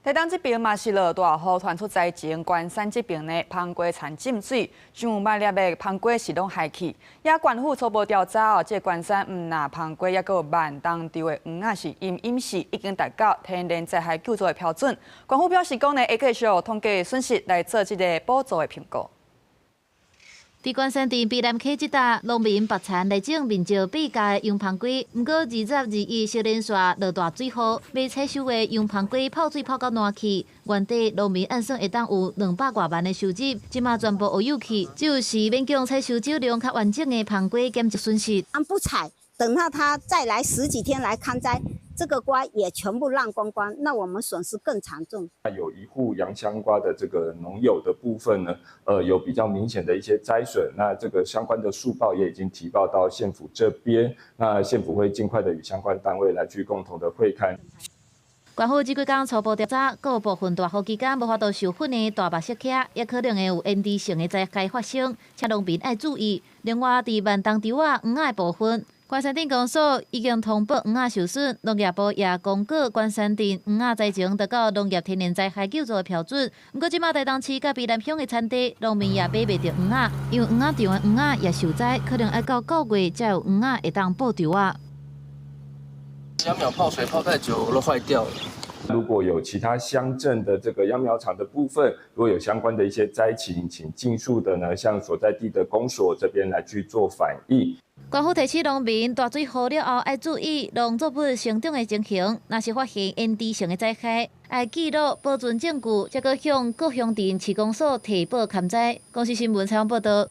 台東這邊嘛是落大雨，傳出災情，關山這邊呢，芳瓜田浸水，上萬粒的芳瓜是攏害去。也縣府初步調查哦，這個關山毋但芳瓜，抑閣有萬東鎮的黃仔是陰陰死，已經達到天然災害救助的標準。縣府表示講呢，會繼續統計損失來做這個補助的評估。佇關山鎮卑南溪這搭，農民拔田來種面積八甲的洋芳瓜，毋過20、21小連續落大水雨，未採收的洋芳瓜泡水泡到爛去。原底農民按算會當有200外萬的收入，這馬全部烏有去，就是勉強採收少量較完整的芳瓜減少損失。不採，等到他再來十幾天來勘災，這個瓜也全部爛光光，那我們損失更慘重。有一戶洋香瓜的這個農友的部分呢，有比較明顯的一些災損，那這個相關的速報也已經提報到縣府這邊，那縣府會盡快的與相關單位來去共同的會勘。縣府這幾工初步調查，閣有部分大雨期間無法度授粉的大白色茄，也可能會有延遲性的災害發生，請農民愛注意。另外，佇萬東鎮仔黃仔的部分，關山鎮公所已經通報黃仔受損，農業部也公告關山鎮黃仔災情達到農業天然災害救助的標準。毋過，這馬台東市佮卑南鄉的產地，農民也買袂著黃仔，因為黃仔場的黃仔也受災，可能愛到9月才有黃仔會當補場仔。秧苗泡水泡太久都壞掉了。如果有其他鄉鎮的這個秧苗場的部分，如果有相關的一些災情，請盡速的呢向所在地的公所這邊來去做反映。縣府提醒農民，大水雨了後愛注意農作物成長的情形，若是發現延遲性的災害，愛記錄保存證據，才閣向各鄉鎮市公所提報勘災。公視新聞採訪報導。